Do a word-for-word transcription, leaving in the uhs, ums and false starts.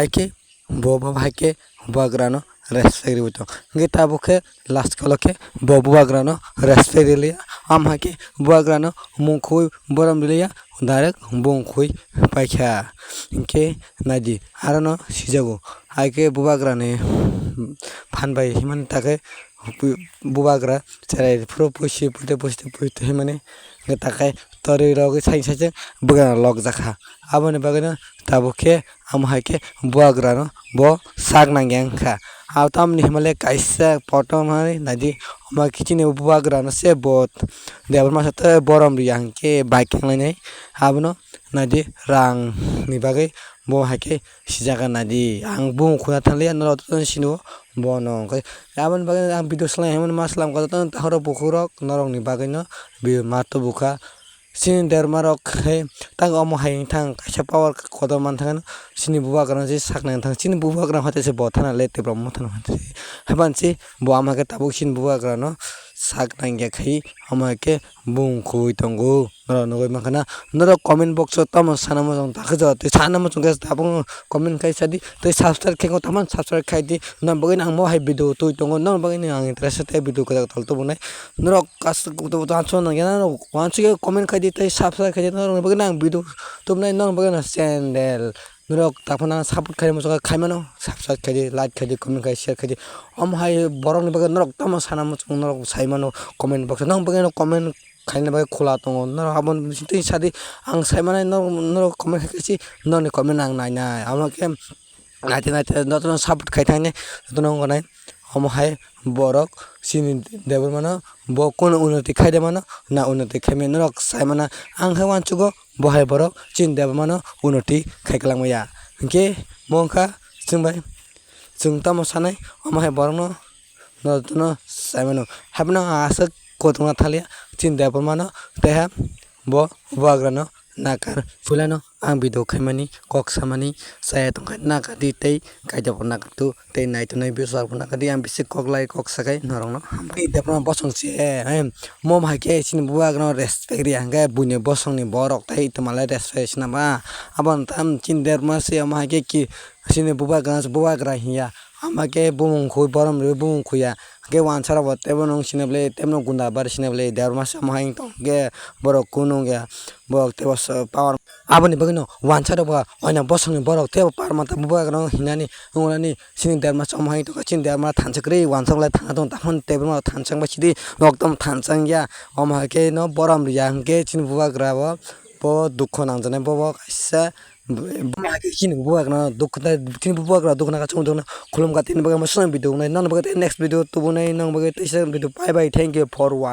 Haikhe bo, bo haikhe bubagrano respect riwi tong. Hwnkhe tabuk khe last kalo khe bo bubagrano respect riliya. Am haikhe bubagrano mungkhwi borom riliya, direct bungkhwi paikha. Hwnkhe naidi, arono sijago. Haikhe bubagrani phan bai himani takhe bu-, bubagra cherai phuru puisi puite puiste puite himani hwnkhe takhai torwi rogwi saisai se bubagra lokjakha. Aboni bagwino tabuk khe amo hai khe bubagrano bo sak nangya wngkha. Abo tamoni himale kaisa poto hwnmani naidi, omo khe chini bubagrano se bo Debbarma sa tei borom riya hwnkhe bai khe wnglainai. Abono naidi rangni bagwi bo hai khe sijak naidi. Ang bumung khuna thanglia norok jotono sino bono hwnkhe. Aboni bagwi ang video swlai hwnmani ma swlam kha jotono tahoro bukhuk rok norokni bagwino video ma tubukha. Chini Debbarma rok khe tang omo hai wngthang kaisa power kotor manthang chini bubagrano se sak nangthang chini bubagrano hate se bo thana le tei borok mo thana hate se. Haban se bo ama khe tabuk chini bubagrano sak nangya khai omo hai khe bumung khugwi tongo. Norok nugwi mankha na, norok comment box o tamo sana muchung takhe jora tei sana muchung khe tabuk comment khai sadi tei subscribe khe tamo subscribe khai di. Nang bagwi ang mo hai video twi tongo, nang bagwi ang interest tei video kwtal tubunai. Norok kasu kutu kutu hanso nang yana norok wansuk comment khai di tei subscribe khai di, norok bagwi ang video tubunai, norok bagwi ang channel. Norok taphana support khai muchung khe khai mano, subscribe khai di, like khai di, comment khai, share khai di. Omo hai borokni bagwi norok tamo sana muchung norok sai mano comment box o, nang bagwi comment khaina bagwi khula tongo. Norok aboni bising twi sadi, ang sai manai norok, norok comment khai khe si norokni comment ang nainai. Amo khe naithe naithe jotono support khai thangni jotono wngkha nai. Omo hai borok chini Debbarmano bo kunu unoti khai de mano na unoti khai mano norok sai mana. Ang khe wansugo bo hai borok chini Debbarmano unoti khai kwlangma ya. Hinkhe mo wngkha chwng bai chwng tamo sanai omo hai borokno no jotono sai mano. Haphano ang aswk kotorma thaliya chini Debbarmano tei ha bo bubagrano nakar. Puilano ang video khaimani kok samani chaya tongkha, nakar di tei kaitor bo nakar tu tei naitonai views rok bo nakar di. Ang bisi kok lai kok sakai norokno hambai. Debbarma bosong se, em, mo hai khe chini bubagrano respect riya hwnkhe buini bosongni borok tei tongmalai respect sinama. Aboni tam chini Debbarma se omo hai khe ki chini bubagra, bubagra hinya. Ama khe bumung khui borom rwi bumung khuya. Hwnkhe wansa rok bo teibo nung sini bwle, teibo nung gunda bar sini bwle, Debbarma se omo hai wng tong khe borok kunu wngya. Borok teibo power. Aboni bagwino wansa rok bo oina bosongni borok teibo power manta bubagrano hinani wngnani chini Debbarma se omo hai wng tong khe chini Debbarma thansa kwrwi wansa rok lai thangna tong taphano Debbarma rok thansa wngbai sidi, noktom thansa wngya. Omo hai khe no borom rwya hwnkhe chini bubagra bo, bo dukho nangjaknai bo, bo kaisa. Bo hai khe chini bubagrano dukho tei chini bubagra dukho nangkha chwng dukho khulumkha tini bagwi omo swnam video wngnai, nokni bagwi tei next video tubunai, nokni bagwi teisa video. Bye bye, thank you for watch.